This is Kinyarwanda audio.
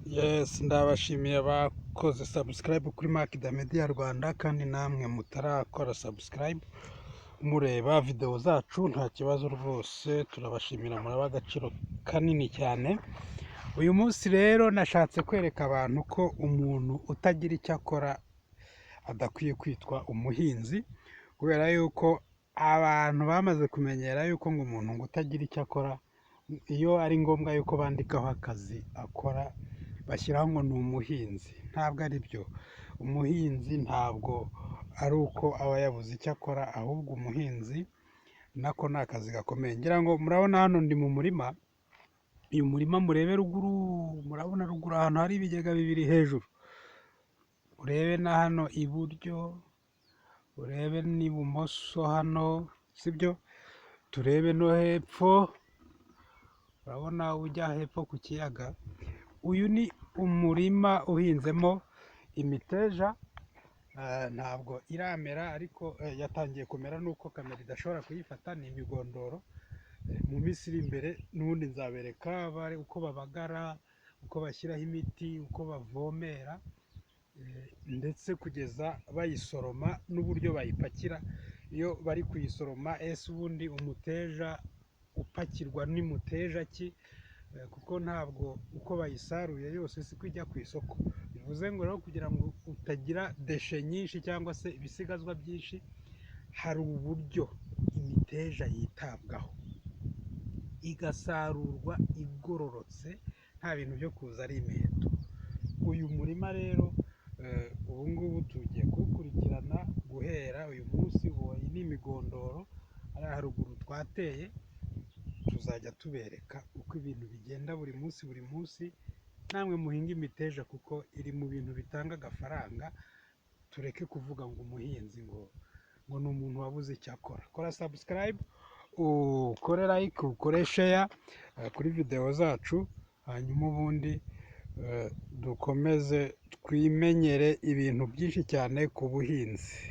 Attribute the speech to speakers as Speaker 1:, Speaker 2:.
Speaker 1: Yes, ndabashimiye abakoze subscribe kuri Makida Media Rwanda, kandi namwe mutarakora subscribe mureba videwo zacu, nta kibazo rwose, turabashimira, muraba agaciro kanini cyane. Uyu munsi rero nashatse kwereka abantu ko umuntu utagira icyo akora adakwiye kwitwa umuhinzi, kubera yuko abantu bamaze kumenyera yuko ngo umuntu ngo utagira icyo akora, iyo ari ngombwa yuko bandikaho akazi akora, bashyiraho ngo ni umuhinzi. Ntabwo ari byo. Umuhinzi ntabwo ari uko aba yabuze icyo akora, ahubwo umuhinzi nako ni akazi gakomeye. Ngira ngo murabona hano ndi mu murima. Uyu murima murebe ruguru, murabona ruguru ahantu hari ibigega bibiri hejuru, urebe na hano iburyo, urebe n'ibumoso hano, sibyo? Turebe no hepfo, urabona ujya hepfo ku kiyaga. Uyu ni umurima uhinzemo imiteja, ntabwo iramera ariko yatangiye kumera, nuko kamera idashobora kuyifata, ni imigondoro. Mu minsi iri imbere n'ubundi nzabereka uko babagara, uko bashyiraho imiti, uko bavomera, ndetse kugeza bayisoroma n'uburyo bayipakira iyo bari kuyisoroma. Ese ubundi umuteja upakirwa ni muteja ki? Kuko ntabwo uko bayisaruye yose siko ijya ku isoko. Bivuze ngo rero kugira ngo utagira déchets nyinshi cyangwa se ibisigazwa byinshi, hari uburyo imiteja yitabwaho, igasarurwa igororotse, nta bintu byo kuza ari imiheto. Uyu murima rero ubu ngubu tugiye kuwukurikirana guhera uyu munsi. Ubu iyi ni imigondoro, hariya haruguru twateye. Tuzajya tubereka uko ibintu bigenda buri munsi buri munsi. Namwe muhinge imiteja kuko iri mu bintu bitanga agafaranga. Tureke kuvuga ngo umuhinzi ngo ni umuntu wabuze icyo akora. Kora subscribe, ukore like, ukore share kuri videwo zacu, hanyuma ubundi dukomeze twimenyere ibintu byinshi cyane ku buhinzi.